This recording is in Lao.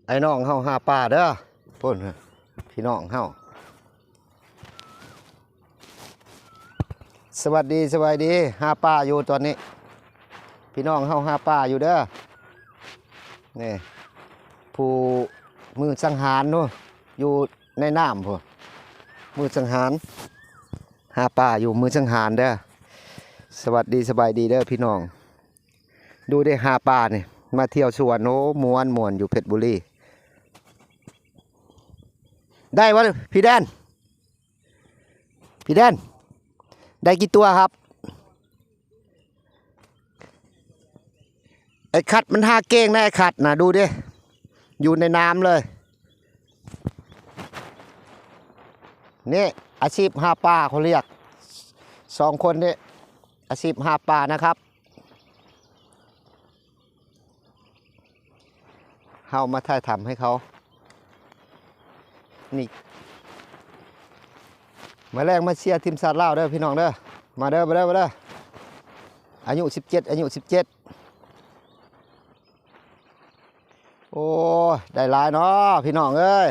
ອ້າຍນ້ອງເຮົາຫາປາເດີ ພຸ້ນ ພີ່ນ້ອງເຮົາ ສະຫວັດດີ ສະບາຍດີ ຫາປາຢູ່ຕອນນີ້ ພີ່ນ້ອງເຮົາຫາປາຢູ່ເດີ ນີ້ ຜູ້ມືສັງຫານພຸ້ນ ຢູ່ໃນນ້ຳພຸ້ນ ມືສັງຫານ ຫາປາຢູ່ ມືສັງຫານເດີ ສະຫວັດດີ ສະບາຍດີເດີພີ່ນ້ອງ ດູເດ້ ຫາປານີ້ ມາທ່ຽວສວນ ໂອ້ ມ່ວນ ມ່ວນຢູ່ເພັດບຸລີ ໄດ້ບໍ່ພີ່ແດນ? ພີ່ແດນ ໄດ້ກີ່ຕົວຄັບ? ໄອ້ຄັດມັນຫາເກັ່ງນະ ໄອ້ຄັດນະ ດູເດ້ ຢູ່ໃນນ້ຳເລີຍ ນີ້ ອາຊີບຫາປາເຂົາລຽກ ສອງຄົນນີ້ ອາຊີບຫາປານະຄັບ. ເຮົາມາຖ່າຍທຳໃຫ້ເຂົາ ນີ້ ມາແລງມາເຊຍທີມຊາດລາວເດີພີ່ນ້ອງເດີ ມາເດີ ມາເດີ ມາເດີ ອາຍຸສິບເຈັດ ອາຍຸສິບເຈັດ ໂອ້ຍ ໄດ້ຫຼາຍເນາະພີ່ນ້ອງເອີຍ